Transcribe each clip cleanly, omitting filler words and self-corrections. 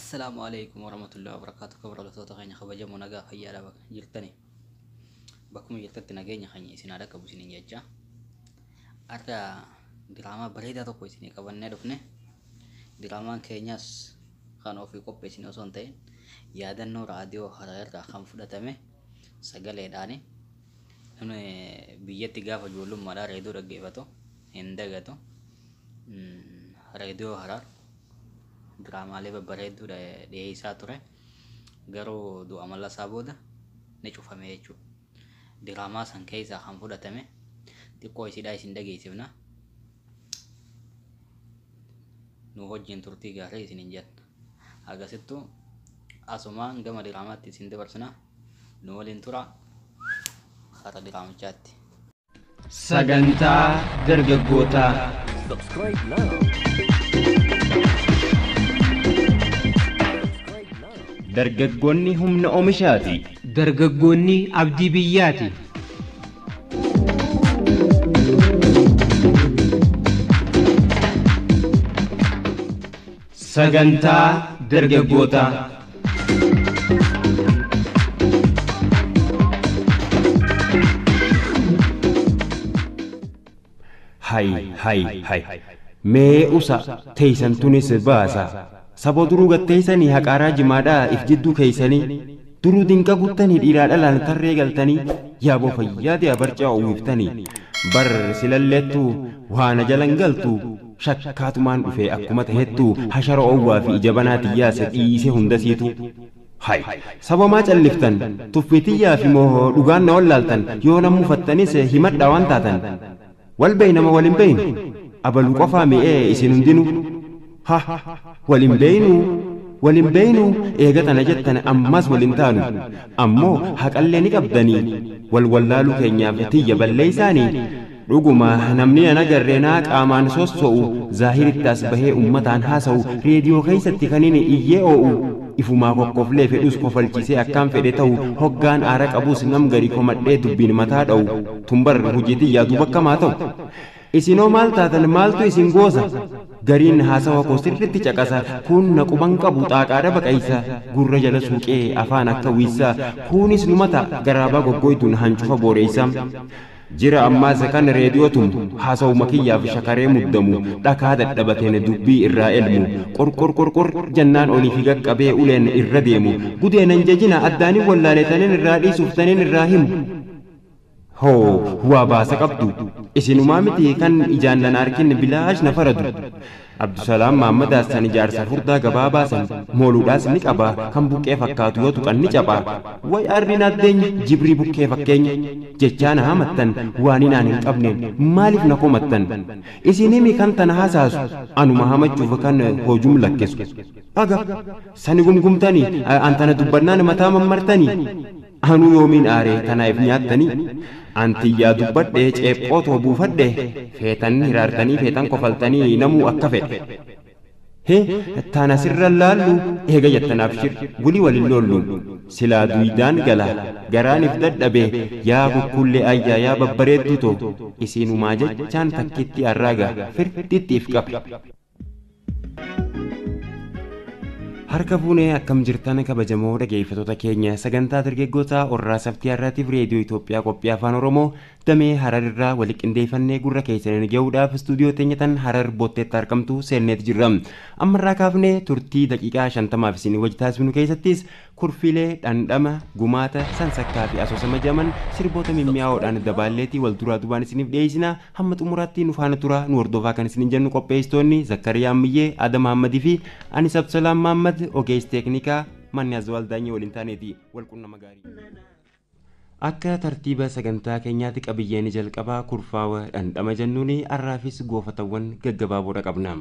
Assalaamu alaikum warahmatullahi wabarakatuh. Kabajamtoota keenya kabajamoo nagaa fayyaadha bakka jirtani. Bakkuma jirtanitti nageenya keenya isin haa dhaqqabu isiniin jecha. Har'a diraamaa bareedaa tokko isinii qabannee dhufne. Diraamaan keenyas kan ofii qopheessine osoo hin ta'in yaadannoo raadiyoo Harar irraa kan fudhatame sagaleedhaani. Namni biyyatti gaafa ijoollummaadhaa reediyoo dhaggeeffatu hin dagatu. Reediyoo Harar diraamaalee babbareedduu dhiyeessaa ture. Garuu du'a Mallasaa booda ni cufame jechuudha. Diraamaa san keessaa kan fudhatame xiqqoo isiidhaa isin dhageessifna. Nu wajjin turtii gaarii isiniin jenna. Agasittuu asumaan gama diraamaatti isin dabarsina. Nu waliin tura hara diraamichaatti. Sagantaa dargaggootaa. Subscribe now. Dargaggoonni humna oomishaati. Dargaggoonni abdii biyyaati. Sagantaa dargaggootaa. Hay hay hay. Mee usa teeysan tunis baasa. Saba duruu gatteeysanii haqaaraa jimaadhaa if jidduu keeysanii duruu dinqa guttanii dhiiraa dhalaan tarree galtanii yaaboo fayyaa barcaa uwwiftanii bar silalleettu waana jalan galtu shakkaatumaan dhufe akkuma tahettu hashara owwaa fi ija banaa tiyyaasa dhiise hundasiitu. Hay sabamaa calliftan tuffitiyyaa fi moo dhugaan na wallaaltan yoo na mufattanis himadhaa waan taatan wal beeynama wal hin beeynu abaluu qofaa mi'ee isin hundinuu ha walin beeynu walin beeynu eega tana jettan ammas walin taanu ammoo haqallee ni qabdanii wal wallaaluu keenyaaf tiyya balleeysaanii dhuguma namni an agarreenaa qaamaan sosso'u zaahiritti as bahee ummataan haasa'u reediyoo keeysatti kan inni iyyee oo'u ifumaa kokkoflee fedhus kofalchisee akkaan fedhe ta'u hoggaan aara qabus nam gari komadhee dubbiin mataa dha'u tumbar hojii tiyyaa duuba akkamaa ta'u isinoo maal taatan maaltu isin goosa gariin haasawa koo sirritti caqasa kun na quban qabu xaaqaadha baqaysa gurra jala suuqee afaan akka wiissaa kunis numata garaabaa goggoytuun hancufa booreysa jira ammaas kan reediyoo tumu haasawuma kiyyaaf shakaree muddamu dhakaa dadhabateen dubbii irraa elmu qorqor qorqor jennaan olii fi qaqqabee uleen irra deemu gudeenan jajina addaanii wallaaletaniin irraa dhiisuuf taniin irraa himu. Hoo waa baasa qabdu isinumaa miti kan ijaan nan arkin bilaash na faradu Abdusalaam Mahammadaas san ijaarsa furdaa gabaa baasan mooluudhaas ni qaba kan buqqee fakkaatu yoo tuqan ni capha way arrin addeenya jibrii buqqee fakkeenya jechaa na hamattan waan inaan hin qabneen maaliif na komattan isinimi kan tana hasaasu anuma hamachuuf kan hojum lakkeessu aga sani gumgumtanii an tana dubbannaan mataa mammartanii anuu yoomiin aaree tanaaf nyaattanii antiyyaa dubbadhee ceephootoo buufadhe feetan hiraartanii feetan kofaltanii namuu akka fedhe. Hee tana sirra laallu eega jettanaaf shir gulii walin lollu silaa duydaan gala garaaniif dadhabe yaa kukkullee ayyaa yaa babbareeddu too isinumaa jechaan takkitti arraaga firditti if qabe. Harka fuunee akkam jirtan kabajamoo dhaggeeffattoota keenya sagantaa dargaggoota orraa saftii har'aatiif reediyoo Itoophiyaa qophii afaan Oromoo damee Harar irraa wal qindeeffannee gurra keessaniin gahuudhaaf istuudiyoo teenya tan Harar Bootteetti argamtu seenneet jirra. Ammarraa kaafnee turtii daqiiqaa 50 isin wajji taasifnu keessattis kurfilee dhandhama gumaata sansakkaa fi asoosama jaman sirboota mimmi'aawoodhaan dabaalleetii wal duraa duubaan isiniif dhiyeessina hamma xumuraatti nu faana tura nu hordofaa kan isiniin jennu qopheessitoonni Zakkariyaa Ammiyyee, Adam Mahammadii fi ani Abdusalaam Mahammad ogeessa teeknikaa manni Azwaal Daanyee waliin taaneeti wal qunnama gaarii. Akka tartiiba sagantaa keenyaatti qabiyyeen jalqabaa kurfaawa dhandhama jennuun har'aafis goofatawwan gaggabaaboodha qabna.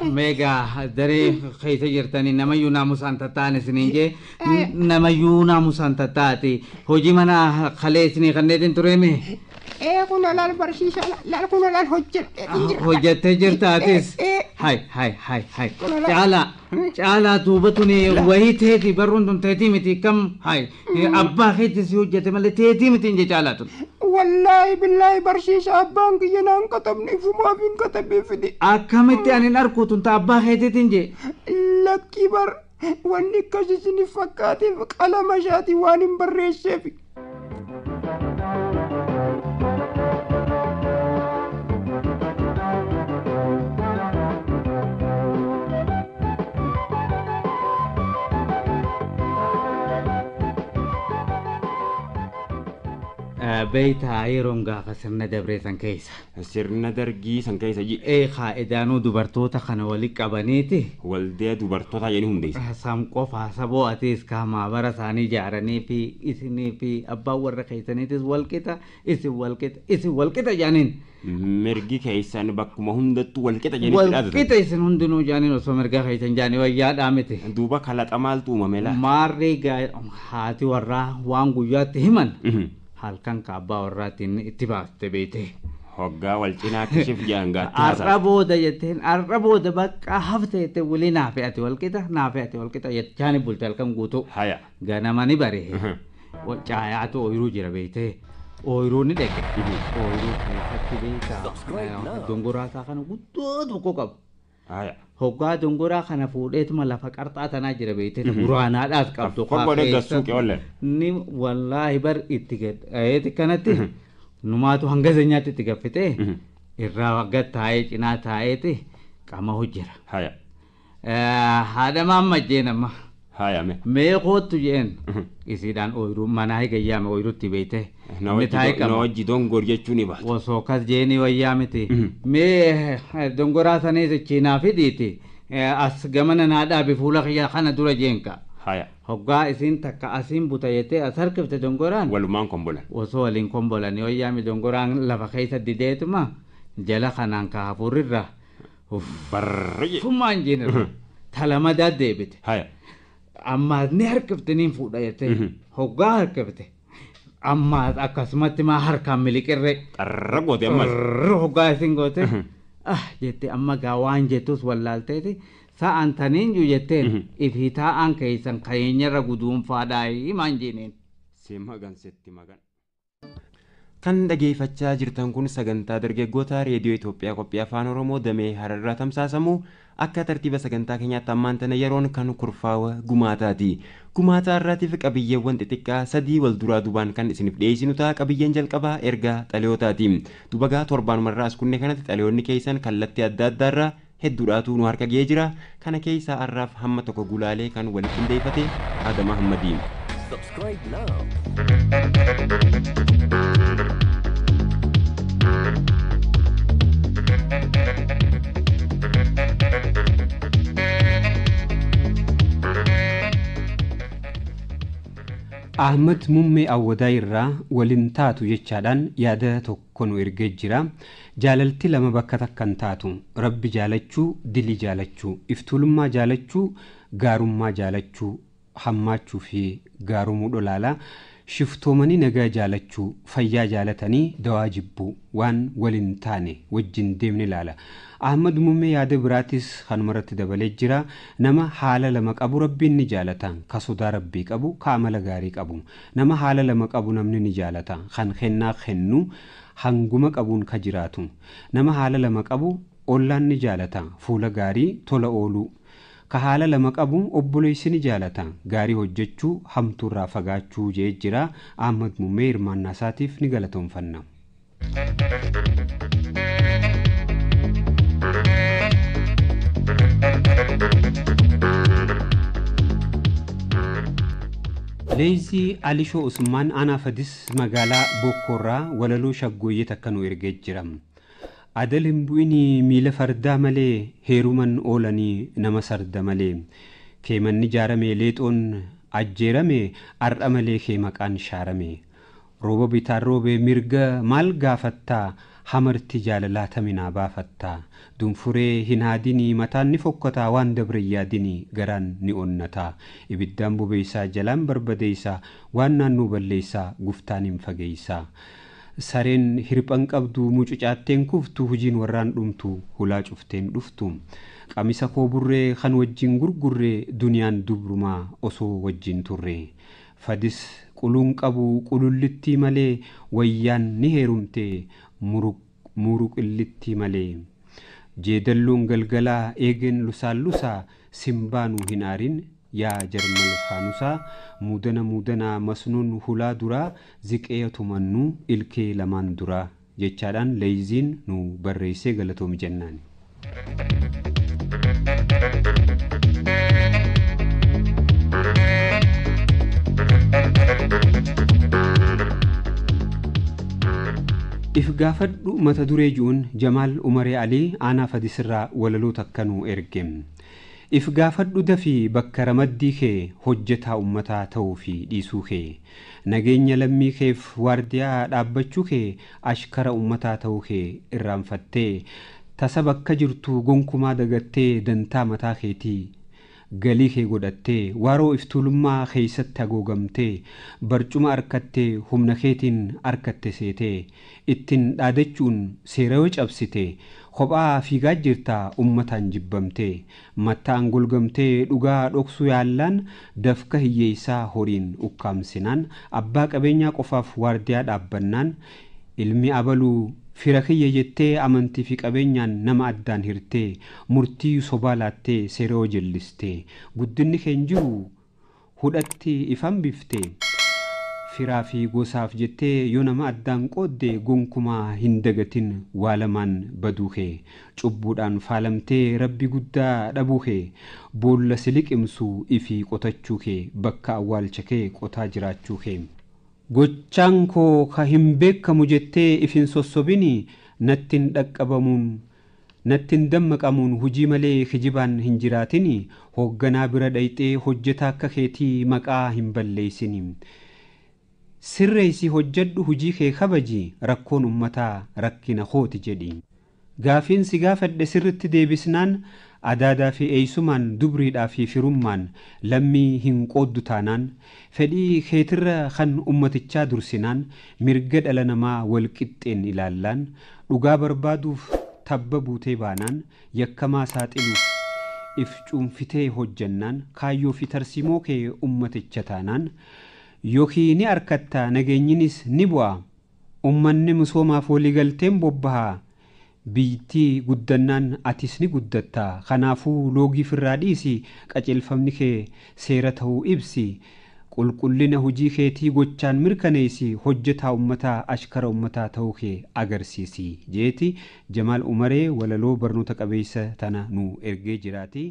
Meegaa daree keessa jirtanii namayyuu naamusaan tattaa'an isiniin jee namayyuu naamusaan tattaa'ati hojii mana kalee isinii kanneetiin tureemi. Ee kun laal barsiisa laal kun laal hojjedhee jira. Hojjettee jirta atis. Hai hai hai hai. Caalaa caalaa duuba tuni wayii teeti barruun tun teetii miti kam hai abbaa keetti si hojjete malee teetii miti hin caalaa tun. Wallaahi billaahi barsiisa abbaan kiyya naan katabne ifumaaf hin katabee fide. Akkamitti ani hin arku tun ta abbaa keetiitiin jee. Lakkii bar wanni akkas isiniif fakkaateef qalama isaatii waan hin barreesseef. Beeytaa yeroon gaafa sirna dabree san keessa. Sirna dargii san keessa ji. Ee kaa'idaanuu dubartoota kana walitti qabaniiti. Waldee dubartoota jedhanii hundeessa. Sam qofaa saboo atiis ka maabara isaanii ijaaranii fi isinii fi abbaan warra keessaniitis walqixa isin walqixa isin walqixa jedhaniin. Mirgi keessan bakkuma hundattuu walqixa jedhanii dhaadatan. Walqixa isin hundinuu jedhaniin osoo mirga keessan jedhanii wayyaadhaa miti. Duuba kalaqa maaltu uumame laa? Maarree haati warraa waan guyyaatti himan. Halkan ka abbaa warraatiin itti baafte beekte. Hoggaa wal cinaa kishif jedhan gaatti haasaa. Har'a booda jetteen har'a booda bakka hafte jettee walii naafe ati wal qixa naafe ati wal qixa jechaani bulte halkan guutuu. Haya. Ganama ni bari'e. Caayaatu ooyiruu jira beekte. Ooyiruu ni dhaqe. Ooyiruu keessatti beektaa. Dongoraa isaa kana guddoo tokko qabu. Haya. Hoggaa dongoraa kana fuudheetuma lafa qarxaa tanaa jira beekte buraanaadhaas qabdu. Kobboo deeggarsuu qe'oolle. Ni wallaahi bar itti gadhayeeti kanatti numaatu hanga seenyaatti itti gaffite irraa gad taa'ee cinaa taa'eeti qama hojjira. Haya. Haadha maamma jeen amma. Haya mee. Mee koottu jeen isiidhaan ooyiruu manaa higayyaame ooyiruutti beekte. Na wajji dongor jechuun ni baata. Osoo kas jeeni wayyaa miti. Mee dongoraa sanis chiinaa fidiiti. As gamana naa dhaabi fuula kiyya kana dura jeenka. Haya. Hoggaa isiin takka asiin buta jettee as harkifte dongoraan. Walumaan kombolan. Osoo waliin kombolan wayyaami dongoraan lafa keessa dideetuma jala kanaan ka hafuurrirra. Barri. Fummaan jeenirra. Talama deebite. Haya. Ammaas ni harkifte niin fuudha jettee hoggaa harkifte. Ammaas akkasumatti maa harkaan miliqirre. Xarra goote ammas. Xarra hoggaa isin goote. Ah jette amma gaa waan jettus wallaalteeti. Sa'aan taniin juu jetteen ifii taa'aan keessan keenyarra guduunfaadhaa maan jeeneen. Si magan sitti magan. Kan dhageeffachaa jirtan kun sagantaa dargaggoota reediyoo Itoophiyaa qophii afaan Oromoo damee Hararraa tamsaasamu akka tartiiba sagantaa keenyaatti ammaan tana yeroon kan kurfaawa gumaataati. Gumaataa irraatiif qabiyyeewwan xixiqqaa sadii wal duraa duubaan kan isiniif dhiyeessinu ta'a. Qabiyyeen jalqabaa ergaa xaliyootaati. Dubagaa torbaanumarraa as kunne kanatti xaliyoonni keessan kallattii adda addaarraa hedduudhaatu nu harka ga'ee jira. Kana keessaa har'aaf hamma tokko gulaalee kan walitti qindeeffate Adama Ahmadiin. Subscribe now. Ahmad Muummee Awwadaa irraa waliin taatu jechaadhaan yaada tokko nu ergee jira. Jaalalti lama bakka takkan taatu. Rabbi jaalachuu, dilii jaalachuu, iftuulummaa jaalachuu, gaarummaa jaalachuu, hammaachuu fi gaarumuu dholaalaa. Shiftoomanii nagaa jaalachuu, fayyaa jaalatanii dawaa jibbuu waan waliin taane wajjin deemne ilaala. Ahmad Muummee yaada biraatis kanumarratti dabalee jira. Nama haala lama qabu rabbiin ni jaalata. Ka sodaa rabbii qabu, ka amala gaarii qabu. Nama haala lama qabu namni ni jaalata. Kan kennaa kennu hanguma qabuun ka jiraatu. Nama haala lama qabu ollaan ni jaalata. Fuula gaarii tola ooluu. Ka haala lama qabu obboleessi ni jaalata. Gaarii hojjechuu hamtuurraa fagaachuu jee jira. Ahmad Muummee hirmaannaa isaatiif ni galatoomfanna. Leensi Alishoo Usmaan aanaa Fadis magaalaa Bokkoorraa walaloo shaggooyyee takka nu ergee jira. Adal hin bu'inii miila fardaa malee heeruman oolanii nama sarda malee keemanni jaarame leexoon ajjeerame har'a malee kee maqaan shaarame rooba bitaan roobe mirga maal gaafattaa Hamarti jaalalaa taminaa baafattaa dunfuree hin haadinii mataan ni fokkataa waan dabre yaadinii garaan ni onnataa ibiddaan bobeeysaa jalaan barbadeeysaa waan naannoo balleeysaa guftaan hin fageeysaa. Sareen hirphan qabdu mucucaatteen kuftu hujiin warraan dhumtu hulaa cufteen dhuftu qamisa koo burree kan wajjin gurgurree duniyaan dubrumaa osoo wajjin turre fadis quluun qabu qulullittii malee wayyaan ni heerumte muruqillittii malee jeedalloon galgalaa eegeen lusaallusaa simbaanuu hin aarin yaa jarmal faanusaa muudana muudanaa masnuun hulaa duraa ziqee tumannuu ilkee lamaan duraa jechaadhaan leeyziin nu barreessee galatoomi jennaan. If gaafadhu mata duree ji'uun Jamaal Umaree Alii aanaa Fadisirraa walaloo takka nuu erge. If gaafadhu dafii bakka ramaddii kee hojjetaa ummataa ta'uu fi dhiisuu kee nageenya lammii keef waardiyaa dhaabbachuu kee ashkara ummataa ta'uu kee irraanfattee tasa bakka jirtu gonkumaa dagattee dantaa mataa keetii galii kee godhattee waaroo iftuulummaa keeysatti haguugamtee barcuma arkattee humna keetiin arkatte seetee ittiin dhaadachuun seera yoo cabsite kophaa fiigaa jirtaa ummataan jibbamtee mattaan golgamtee dhugaa dhoksuu yaallaan dafka hiyyeessaa horiin ukkaamsinaan abbaa qabeenyaa qofaaf waardiyaa dhaabbannaan ilmi abaluu fira kiyya jettee amantii fi qabeenyaan nama addaan hirtee murtii sobaa laattee seera yoo jellistee guddinni keen jiru hudhatti ifan biftee firaa fi gosaaf jettee yoo nama addaan qoodde gonkumaa hin dagatin waa lamaan baduu kee cubbuudhaan faalamtee rabbi guddaa dhabuu kee boolla si liqimsuu ifii qotachuu kee bakka awwaalcha kee qotaa jiraachuu kee. Gochaan koo ka hin beekamu jettee if hin sossobini nattiin dhaqqabamuun nattiin dammaqamuun hujii malee kijibaan hin jiraatini hoogganaa bira dhayxee hojjetaa akka keetii maqaa hin balleessini. Sirreessi hojjedhu hujii kee kabaji rakkoon ummataa rakkina kooti jedhi. Gaafiin si gaafadhe sirritti deebisnaan adaadaa fi eeysumaan dubriidhaa fi firummaan lammii hin qooddu taanaan fedhii keetirra kan ummatichaa dursinaan mirga dhala namaa wal qixxeen ilaallaan dhugaa barbaaduuf tabba buutee baanaan yakkamaa saaxiluuf if cuunfitee hojjannaan kaayyoo fi tarsiimoo kee ummaticha taanaan yookiin ni arkatta nageenyinis ni bu'a ummanni misoomaaf waliigalteen bobbaha. Biyyittii guddannaan atis ni guddatta kanaafuu loogii firraa dhiisi qajeelfamni kee seera ta'uu ibsi qulqullina hojii keetii gochaan mirkaneessi hojjetaa ummataa ashkara ummataa ta'uu kee agarsiisi jeeti Jamaal Umaree walaloo barnoota qabeessa tana nu ergee jiraati.